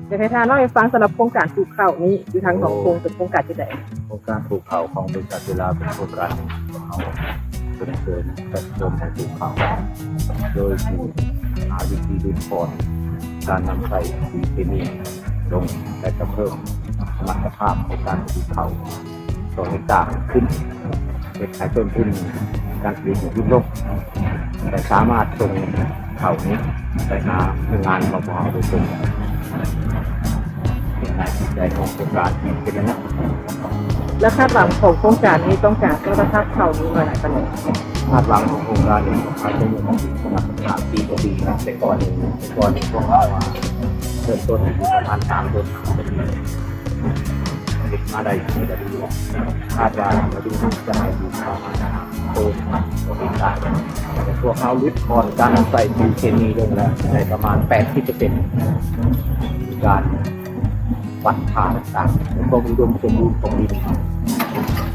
ຢາກໃຫ້ທ່ານເລົ່າໃຫ້ຟັງສຳລັບໂຄງການປູກເຂົ້ານີ້ ຢູ່ທາງໜອງໂພງເປັນໂຄງການຈັ່ງໃດ? ໂຄງການປູກເຂົ້າຂອງບໍລິສັດເວລາເປັນໂຄງການຂອງເຮົາ ສົ່ງເສີມປະຊາຊົນໃຫ້ປູກເຂົ້າ ໂດຍທີ່ຫາວິທີຫຼຸດຜ່ອນການນຳໃຊ້ປຸຍເຄມີລົງ ແລະ ກະເພີ່ມສະມັດຕະພາບຂອງການຜະລິດເຂົ້າຕໍ່ເຮັກຕາຂຶ້ນ ເຮັດໃຫ້ຕົ້ນທຶນການຜະລິດຫຼຸດລົງ ແລະ ສາມາດສົ່ງເຂົ້ານີ້ໄປຫາໂຮງງານຂອງພວກເຮົາໂດຍກົງ. ເປັນງານທີ່ໃຫຍ່ຂອງໂຄງການເປັນແນວນັ້ນ. ແລະ ຄາດຫວັງຂອງໂຄງການນີ້ຕ້ອງການຄຸນນະພາບເຂົ້ານີ້ໜ້ອຍປານໃດ? ຄາດຫວັງຂອງໂຄງການນີ້ ອາດຈະມີມາສາມປີກວ່າປີນະ ແຕ່ກ່ອນນີ້ ແຕ່ກ່ອນນີ້ພວກເຮົາເລີ່ມຕົ້ນຢູ່ປະມານສາມໂຕ ເຮັດມາໄດ້ ຄາດວ່າເຮົາຈະໄດ້ຢູ່ປະມານຫ້າໂຕຕໍ່ເຮັກຕາ ແລະ ພວກເຮົາຫຼຸດຜ່ອນການນຳໃຊ້ປຸຍເຄມີລົງແລ້ວໄດ້ປະມານແປດສິບເປີເຊັນ ການວັດຄ່າຕ່າງໆ ຄວາມອຸດົມສົມບູນຂອງດິນ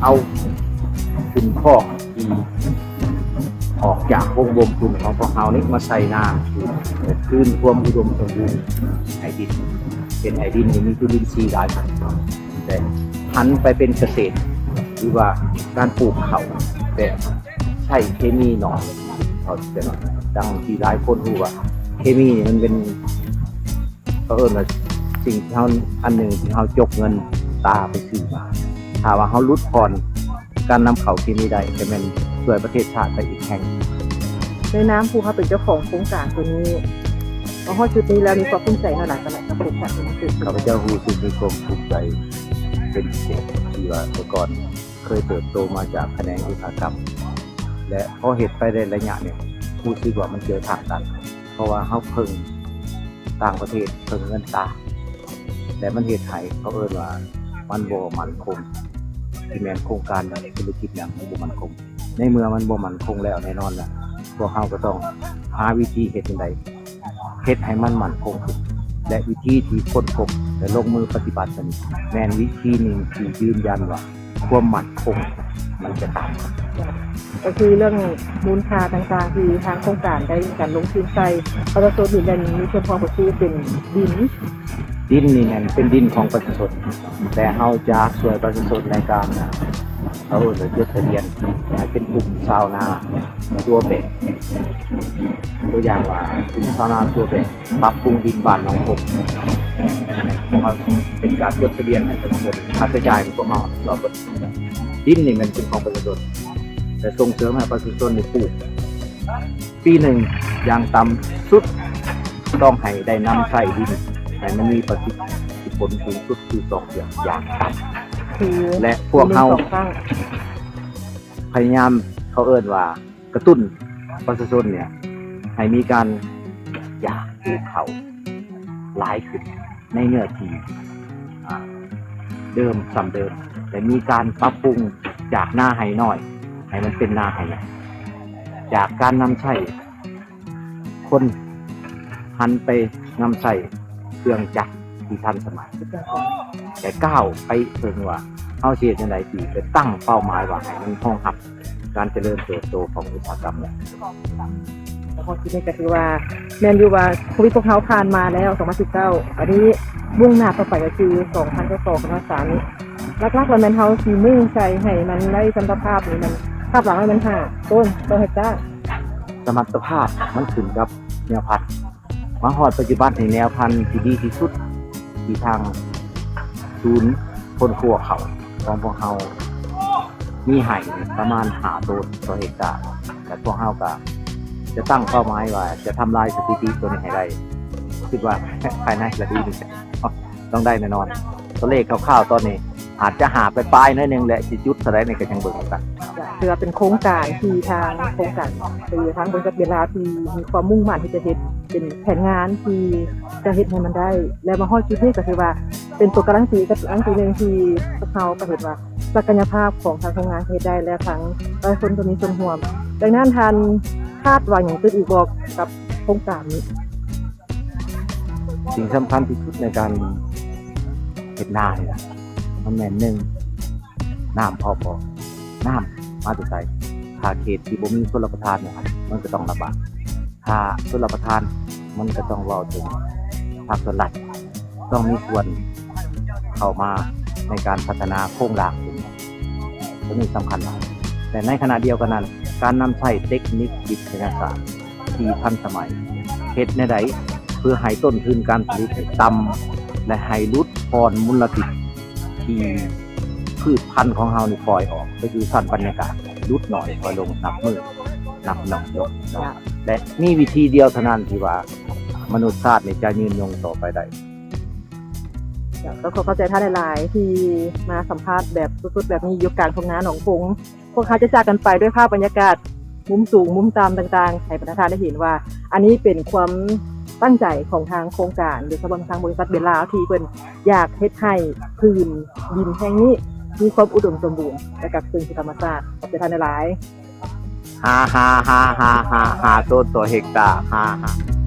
ເອົາຝຸ່ນຄອກທີ່ອອກຈາກໂຮງບົ່ມຝຸ່ນຂອງພວກເຮົານີ້ມາໃສ່ນາ ຄືນຄວາມອຸດົມສົມບູນໃຫ້ດິນ ເຮັດໃຫ້ດິນນີ້ມີຈຸລິນຊີຫຼາຍຂຶ້ນ ແຕ່ຫັນໄປເປັນກະເສດ ຫຼືວ່າການປູກເຂົ້າແບບໃຊ້ເຄມີໜ້ອຍ ເຂົ້າໃຈໜ້ອຍ ດັ່ງທີ່ຫຼາຍຄົນຮູ້ວ່າເຄມີນີ້ມັນເປັນ ເຂົາເອີ້ນວ່າສິ່ງທີ່ເຮົາ ອັນໜຶ່ງທີ່ເຮົາຈົກເງິນຕາໄປຊື້ມາ ຖ້າວ່າເຮົາຫຼຸດຜ່ອນການນຳເຂົ້າເຄມີໄດ້ ກະແມ່ນຊ່ວຍປະເທດຊາດໄດ້ອີກແຮງ. ໃນນາມຜູ້ເຮົາເປັນເຈົ້າຂອງໂຄງການໂຕນີ້ ມາຮອດຈຸດນີ້ແລ້ວ ມີຄວາມພູມໃຈເທົ່າໃດກັບໂຄງການໂຕນີ້? ຂ້າພະເຈົ້າຮູ້ສຶກມີຄວາມພູມໃຈເປັນພິເສດ ທີ່ວ່າແຕ່ກ່ອນເຄີຍເຕີບໂຕມາຈາກຂະແໜງອຸດສາຫະກຳ ແລະ ພໍເຮັດໄປໄດ້ໄລຍະໜຶ່ງ ຮູ້ສຶກວ່າມັນເຈີທາງຕັນ ເພາະວ່າເຮົາເພິ່ງຕ່າງປະເທດ ເພິ່ງເງິນຕາ ແລະ ມັນເຮັດໃຫ້ ເຂົາເອີ້ນວ່າມັນບໍ່ໝັ້ນຄົງ ທີ່ແມ່ນໂຄງການຫຍັງ ທຸລະກິດຫຍັງ ມັນບໍ່ໝັ້ນຄົງ. ໃນເມື່ອມັນບໍ່ໝັ້ນຄົງແລ້ວ ແນ່ນອນລະ ພວກເຮົາກໍຕ້ອງຫາວິທີເຮັດຈັ່ງໃດ ເຮັດໃຫ້ມັນໝັ້ນຄົງຂຶ້ນ ແລະ ວິທີທີ່ຄົ້ນພົບ ແລະ ລົງມືປະຕິບັດນັ້ນ ແມ່ນວິທີໜຶ່ງທີ່ຢືນຢັນວ່າ ຄວາມໝັ້ນຄົງມັນຈະຕາມມາ. ກໍຄືເລື່ອງມູນຄ່າຕ່າງໆ ທີ່ທາງໂຄງການໄດ້ມີການລົງທຶນໃສ່ປະຊາຊົນນີ້ ແມ່ນມີສ່ວນປະກອບກໍຄືເປັນດິນ. ດິນນີ້ແມ່ນເປັນດິນຂອງປະຊາຊົນ ແຕ່ເຮົາຈະຊ່ວຍປະຊາຊົນໃນການ ເຂົາເອີ້ນວ່າຈົດທະບຽນໃຫ້ເປັນກຸ່ມຊາວນາຕົວແປງ. ຕົວຢ່າງວ່າກຸ່ມຊາວນາຕົວແປງ ປັບປຸງດິນບ້ານໜອງພົບ ເຮົາເປັນການຈົດທະບຽນໃຫ້ປະຊາຊົນ ຄ່າໃຊ້ຈ່າຍຂອງພວກເຮົາ ດິນນີ້ແມ່ນເປັນຂອງປະຊາຊົນ ແລະ ສົ່ງເສີມໃຫ້ປະຊາຊົນໄດ້ປູກ ປີໜຶ່ງຢ່າງຕ່ຳສຸດຕ້ອງໃຫ້ໄດ້ນຳໃຊ້ດິນໃຫ້ມັນມີປະສິດທິຜົນສູງສຸດຄືສອງເທື່ອຢ່າງຕ່ຳ ຄື ແລະ ພວກເຮົາ ໜຶ່ງສອງຄັ້ງ ພະຍາຍາມ ເຂົາເອີ້ນວ່າ ກະຕຸ້ນປະຊາຊົນເນຍ ໃຫ້ມີການຢາກປູກເຂົ້າຫຼາຍຂຶ້ນໃນເນື້ອທີ່ ອາ ເດີມສ່ຳເດີມ ແລະ ມີການປັບປຸງຈາກນາໄຮ່ນ້ອຍໃຫ້ມັນເປັນນາໄຮ່ໃຫຍ່ ຈາກການນຳໃຊ້ຄົນ ຫັນໄປນຳໃຊ້ເຄື່ອງຈັກທີ່ທັນສະໄໝ ແລະ ກ້າວໄປເຖິງວ່າເຮົາຊິເຮັດຈັ່ງໃດທີ່ຈະຕັ້ງເປົ້າໝາຍວ່າໃຫ້ມັນຮອງຮັບ ການຈະເລີນເຕີບໂຕຂອງອຸດສາຫະກຳແຫຼະ. ແລ້ວກໍທີ່ນີ້ກໍຄືວ່າ ແມ່ນຢູ່ວ່າໂຄວິດພວກເຮົາຜ່ານມາແລ້ວ ສອງພັນສິບເກົ້າ ອັນນີ້ມຸ່ງໜ້າຕໍ່ໄປກໍຄື ສອງພັນຊາວສອງ ສອງພັນຊາວສາມນີ້ ຫຼັກໆ ແລ້ວແມ່ນເຮົາຊິມຸ່ງໃສ່ໃຫ້ມັນໄດ້ສຳລັບພາບນີ້ ມັນຄາດຫວັງໃຫ້ມັນຫ້າໂຕນຕໍ່ເຮັກຕາ. ສະມັດຕະພາບມັນຂຶ້ນກັບແນວພັນ. ມາຮອດປັດຈຸບັນນີ້ ແນວພັນທີ່ດີທີ່ສຸດທີ່ທາງສູນຄົ້ນຄວ້າເຂົ້າຂອງພວກເຮົາມີໃຫ້ປະມານຫ້າໂຕນຕໍ່ເຮັກຕາ ແລະ ພວກເຮົາກໍຈະຕັ້ງເປົ້າໝາຍວ່າຈະທຳລາຍສະຖິຕິໂຕນີ້ໃຫ້ໄດ້ ຄິດວ່າພາຍໃນລະດູນີ້ຕ້ອງໄດ້ແນ່ນອນ. ຕົວເລກຄ່າວໆຕອນນີ້ອາດຈະຫ້າປາຍໆໜ້ອຍໜຶ່ງ ແລະ ຊິຈຸດເທົ່າໃດນີ້ກໍຍັງເບິ່ງນຳກັນ. ຖືວ່າເປັນໂຄງການທີ່ທາງໂຄງການ ຫຼື ທາງບໍລິສັດເບລາທີ່ມີຄວາມມຸ່ງໝັ້ນທີ່ຈະເຮັດ ເປັນແຜນງານທີ່ຈະເຮັດໃຫ້ມັນໄດ້ ແລະ ມາຮອດຈຸດນີ້ກໍຖືວ່າເປັນຕົວກາຣັນຕີ ກາຣັນຕີໜຶ່ງທີ່ພວກເຮົາກໍເຫັນວ່າສັກກະຍະພາບຂອງທາງໂຄງງານເຮັດໄດ້ ແລະ ທາງປະຊາຊົນກໍມີສ່ວນຮ່ວມ. ດັ່ງນັ້ນທ່ານຄາດຫວັງຫຍັງຕື່ມອີກບໍ່ກັບໂຄງການນີ້? ສິ່ງສຳຄັນທີ່ສຸດໃນການເຮັດນານີ້ນະ ມັນແມ່ນ ໜຶ່ງ ນ້ຳພ້ອມບໍ່? ນ້ຳມາແຕ່ໃສ? ຖ້າເຂດທີ່ບໍ່ມີຊົນລະປະທານນີ້ ມັນກໍຕ້ອງລຳບາກ. ຖ້າຊົນລະປະທານ ມັນກໍຕ້ອງເວົ້າເຖິງພາກສ່ວນລັດ. ຕ້ອງມີສ່ວນເຂົ້າມາໃນການພັດທະນາໂຄງລ່າງຕົວນີ້ ຕົວນີ້ສຳຄັນຫຼາຍ ແລະ ໃນຂະນະດຽວກັນນັ້ນ ການນຳໃຊ້ເຕັກນິກວິທະຍາສາດທີ່ທັນສະໄໝ ເຮັດແນວໃດເພື່ອໃຫ້ຕົ້ນທຶນການຜະລິດນີ້ຕ່ຳ ແລະ ໃຫ້ຫຼຸດຜ່ອນມົນລະພິດທີ່ພືດພັນຂອງເຮົານີ້ປ່ອຍອອກ ໄປສູ່ຊັ້ນບັນຍາກາດຫຼຸດໜ້ອຍ ຖອຍລົງ ນັບມື້ນັບໜ້ອຍລົງເນາະ ແລະ ມີວິທີດຽວເທົ່ານັ້ນທີ່ວ່າມະນຸດຊາດນີ້ຈະຍືນຍົງຕໍ່ໄປໄດ້. ເຈົ້າ ຕ້ອງຂໍຂອບໃຈທ່ານຫຼາຍໆ ທີ່ມາສຳພາດແບບສົດໆ ແບບນີ້ຢູ່ກາງທົ່ງນາໜອງຄົງ. ພວກເຮົາຈະຈາກກັນໄປດ້ວຍພາບບັນຍາກາດມຸມສູງ ມຸມຕ່ຳຕ່າງໆ ໃຫ້ບັນດາທ່ານໄດ້ເຫັນວ່າ ອັນນີ້ເປັນຄວາມຕັ້ງໃຈຂອງທາງໂຄງການ ໂດຍສະເພາະທາງບໍລິສັດເບນລາວ ທີ່ເພິ່ນຢາກເຮັດໃຫ້ພື້ນດິນແຫ່ງນີ້ມີຄວາມອຸດົມສົມບູນ ແລະ ກັບຄືນສູ່ທຳມະຊາດ. ຂອບໃຈທ່ານຫຼາຍໆ. ຫ້າ ຫ້າ ຫ້າ ໂຕນຕໍ່ເຮັກຕາ ຫ້າ ຫ້າ.